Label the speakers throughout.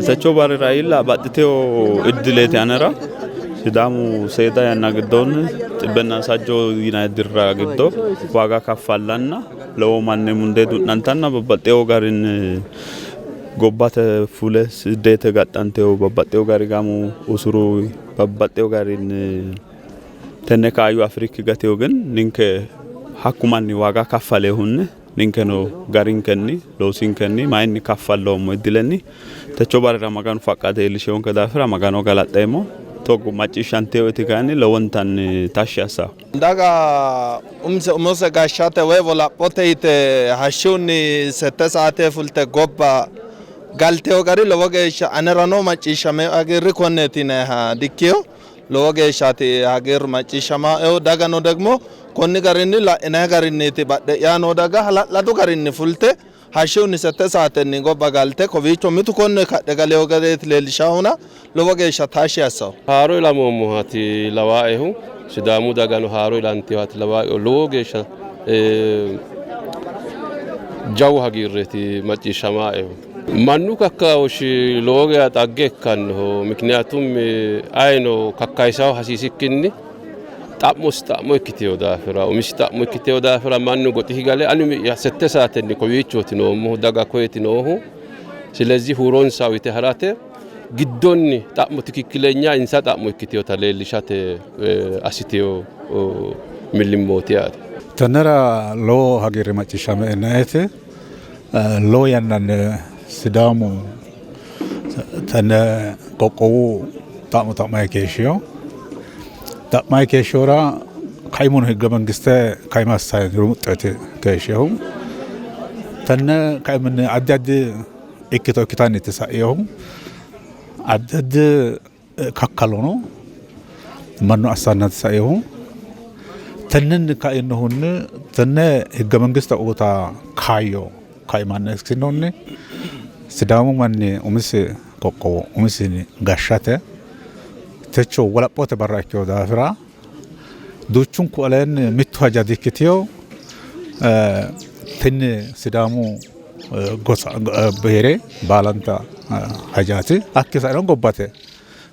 Speaker 1: Techo barrira iilla baxxiteyo iddileeti anera. Sidaamu seeda yanna giddoonni xibbenna sajjo yinanni dirra giddo waaga kaffallanna lowo manni mundee du'nantanna babbaxxeyo garinni gobbate fule sideete gaxxanteyo babbaxxeyo gari gamu usuru babbaxxeyo garinni tenne kaayyo afirikki gateyo ግን ninke hakku manni waaga kaffalehunni ninkeno garinkenni loosinkenni mayinni kaffalloommo iddilenni techo barrira Maganu faqqade iillisheyonke daafira Magano galaxxeemmo. Togo macciishshanteyoeti kayinni lowontanni tashshi assawo.
Speaker 2: Daga umise umose gashshate woy wolaphote yite hashshunni sette saate fulte gobba galteyo gari lowo geeshsha anerano macciishshamino hagiirri konneeti yinanniha dikkino. Lowo geeshshaati hagiirru macciishshamaehu. Dagano degmo konni garinni la'inanni garinniiti badhe'yaa noo daga hala'ladu garinni fulte hashshunni sette saatenni gobba galte kowiicho mitu konne kadhe galeyo gedeeti leellishahuna lowo geeshsha tashshi assawo.
Speaker 3: Haaro ilamoommohaati lawaaehu, Sidaamu dagano haaro ilanteyohaati lawaaehu. Lowo geeshsha jawu hagiirreeti macciishshamaaehu. Mannu kakkaooshshi lowo geya xagge ikkannoho. Mikiniyatum ayino kakkayisaho hasiisikkinni xa'mosi xa'mo ikkiteyo daafira umisi xa'mo ikkiteyo daafira mannu goxi gale ani umi'ya sette saatenni kowiichooti noommohu daga koyeti noohu silezih huuronsa uyite harate giddonni xa'mo tikikkilenya insa xa'mo ikkiteyota leellishate assiteyo millimmooti yaate.
Speaker 4: Tennera lowo hagiirri macciishshameennaeeti. Lowo yannanni Sidaamu tenne qoqqowu xa'mo xa'mayi keeshshino. Xa'mayi keeshshinohura kaimuno higge mangiste kaima assanni rumuxxeeti keeshshinohu. Tenne kaiminni addi addi ikkito ikkitanniiti sa'inohu. Addi addi kakkalono mannu assannaati sainohu. Tennenni kainohunni tenne higge mangiste uyita kaayyo kaima assinoonni Sidaamu manni umisi qoqqowo umisi gashshate techo wolaphote barra ikkino daafira duuchunku aleenni mittu haja di''ikkitino tini Sidaamu gosa bihere baalanta hajaati. Hakkii saeno gobbate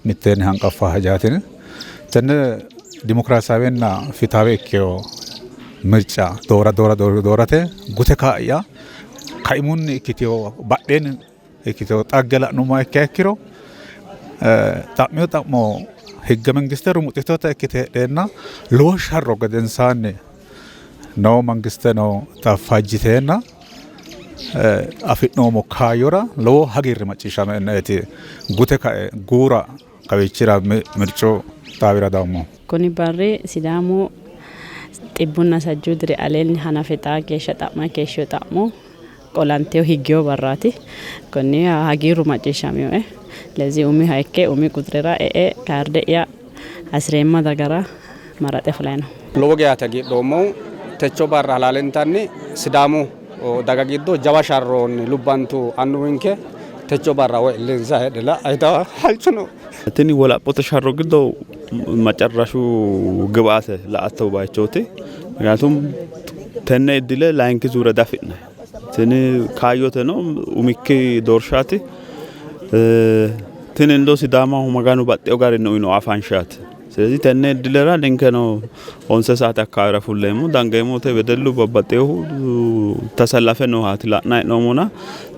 Speaker 4: mitteenni hanqaffa hajaati. Tenne dimokiraasaawenna fitaawe ikkino mirca doora doora doorate gute kaa'ya kaimunni ikkitino badheenni ikkitino xagge la'nummoha ikkiha ikkiro xa'mino xa'mo higge mangiste rumuxxitinota ikkite heedheenna lowo sharro gedensaanni noo mangisteno fajjiteenna afi'noommo kaayyora lowo hagiirri macciishshameennaeeti gute kae guura kawiichira mircu xaawira dawummohu.
Speaker 5: Kuni barri Sidaamu xibbunna sajjuu diri aleenni hanafe xaa geeshsha xa'manni keeshshino xa'mo qolantino higgino barraati. Konni hagiirru macciishshaminoe. Lezi umiha ikke umi quxirera e''e kaarde'ya hasireemma dagara maraxe fulayi no.
Speaker 6: Lowo geyaati hagiidhoommohu. Techo barra halaalintanni Sidaamu daga giddo jawa sharronni lubbantu annuwinke techo barra woy illensa heedhe la''a yitanno halcho nooe.
Speaker 1: Tini wolaphote sharro giddo macarrashu gibaate la''atto bayichooti. Mikniyaatum tenne iddile layinki zuure diafi'nanni. Tini kaayyoteno umikki doorshaati. Tini indo Sidaamaho Maganu baxxeyo garinni uyino afanshaati. ስለዚህ tenne iddilera ninkeno honse saate akkawaawera fulleemmo dangeemmo woyte wedellu babbaxxeyohu tasallafe noohaati la'nayi hee'noommona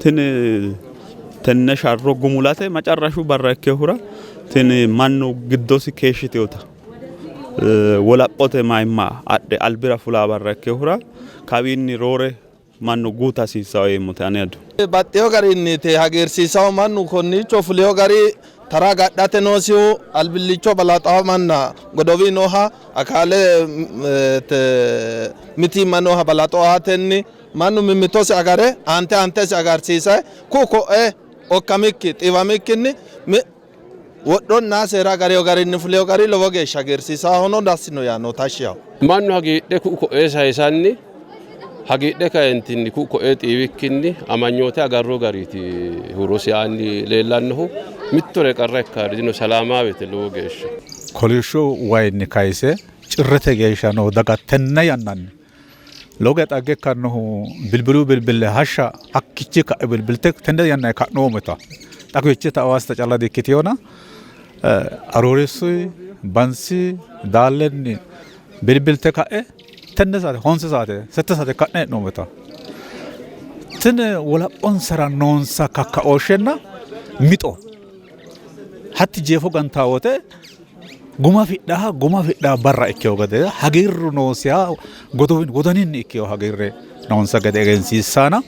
Speaker 1: tini tenne sharro gumulate macarrashu barra ikkinohura tini mannu giddosi keeshshitinota wolaphote mayimma adhe albira fulaa barra ikkinohura kawiinni roore mannu guuta hasiissanno yeemmote ane hedo.
Speaker 2: Baxxeewo garinniiti hagiirsiisanno mannu konniicho fulino gari tara agadhate noosihu albillicho balaxawo manna godowii nooha akaale mitiimma nooha balaxo aatenni mannu mimmitosi agare aante aantesi agarsiisayi ku'u ko'ee okkamikki xiiwamikkinni wodhonna seera agarino garinni fulino gari lowo geeshsha hagiirsiisahono dassino yaanno tashshi yaanno.
Speaker 3: Mannu hagiidhe ku'u ko'ee sayisanni hagiidhe kaentinni ku'u ko'ee xiiwikkinni amanyoote agarro gariiti huurosi aanni leellannohu. Mittore qarra ikkaari dino, salaamaawete lowo geeshsha.
Speaker 4: Kolishshu wayinni kayise Cirrete geeshsha noo daga tenne yannanni lowo geya xagge ikkannohu bilbilu bilbille hashsha hakkiichi ka'e bilbilte tenne yannanni ka'noommota. Xa kowiichita Hawaasita calla di''ikkiteyona Arooreessuyi, Bansi, Daallenni bilbilte ka'e tenne saate honse saate sette saate ka'ne hee'noommota tini wolaphonsara noonsa kakkaooshshenna mixo hatti jeefo gantaa wote guma afidhaa guma afidhaa barra ikkeyo gede hagiirru noosiha wodaninni ikkeyo hagiirre noonsa gede egensiissaana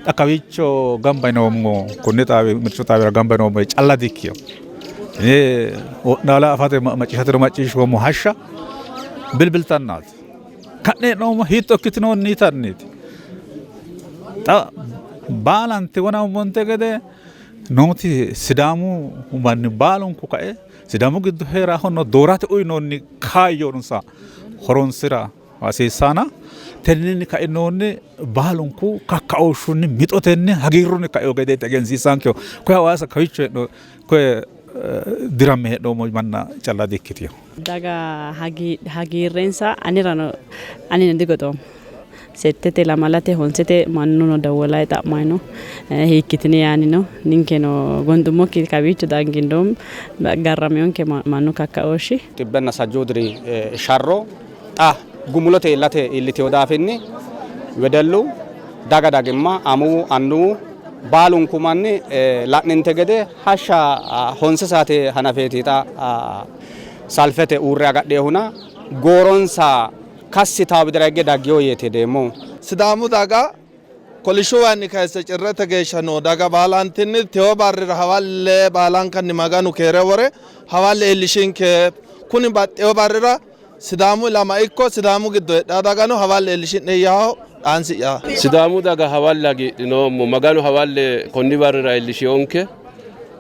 Speaker 4: xa kawiicho gamba yinoommo kunni xaawi mircu xaawira gamba yinoommo calla diikkiyo wo'naala afate macciishshateno macciishshoommo hashsha bilbiltannaati ka'ne hee'noommo hiitto ikkitinoonni yitanniiti xa baalanti wonammonte gede nooti Sidaamu manni baalunku kae Sidaamu giddo hee'rahono doorate uyinoonni kaayyonsa horonsira hasiissana tennenni kainohunni baalunku kakkaooshshunni mixotenni hagiirrunni kaino gedeeti egensiisaankehu. Koye Hawaasa kawiicho hee'no koye diramme hee'noommo manna calla di''ikkitino.
Speaker 5: Daga hagiirrensa anerano anino digoxoommo. Settete lamalate honsete mannuno dawwolayi xa'mayi no hiikkitini yaanni no. Ninkeno gonxummokki kawiicho dangindoommo garrameyonke mannu kakkaooshshi.
Speaker 6: Xibbenna sajjuu diri sharro xa gumulote iillate iillitino daafinni wedellu, daga dagimma, amuwu, annuwu baalunku manni la'ninte gede hashsha honse saate hanafeeti xa salfete uurre agadhinohuna gooronsa kassi taa widira higge daggino yeeti hedeemmohu.
Speaker 2: Sidaamu daga kolishshu waayinni kayisse Cirrete geeshsha noo daga baalantinni tewo barrira hawalle baalankanni Maganu keere wore hawalle iillishinke. Kuni baxxewo barrira Sidaamu ilama ikko Sidaamu giddo heedhawo dagano hawalle iillishi'ne yaaho dhaansi'ya.
Speaker 3: Sidaamu daga hawalle hagiidhinoommo. Maganu hawalle konni barrira iillishiyonke.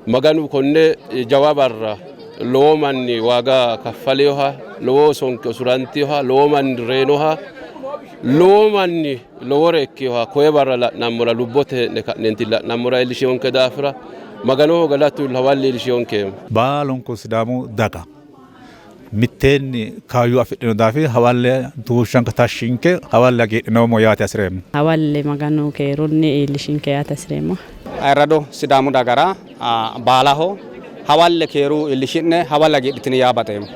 Speaker 3: Maganu konne jawa barra lowo manni waaga kaffalinoha, lowo sonke usurantinoha, lowo manni reyinoha, lowo manni lowore ikkinoha koye barra la'nammora lubbote hee'ne ka'neenti la'nammora iillishiyonke daafira Maganoho galatu hawalle iillishiyonke.
Speaker 4: Baalunku Sidaamu daga mitteenni kaayyo afidhino daafira hawalle duushshanka tashshinke hawalle hagiidhinoommo yaate hasireemmo.
Speaker 5: Hawalle Maganu keerunni iillishinke yaate hasireemmo.
Speaker 6: Ayirrado Sidaamu dagara baalaho hawalle keeru iillishi'ne hawalle hagiidhitini yaa baxeemmo.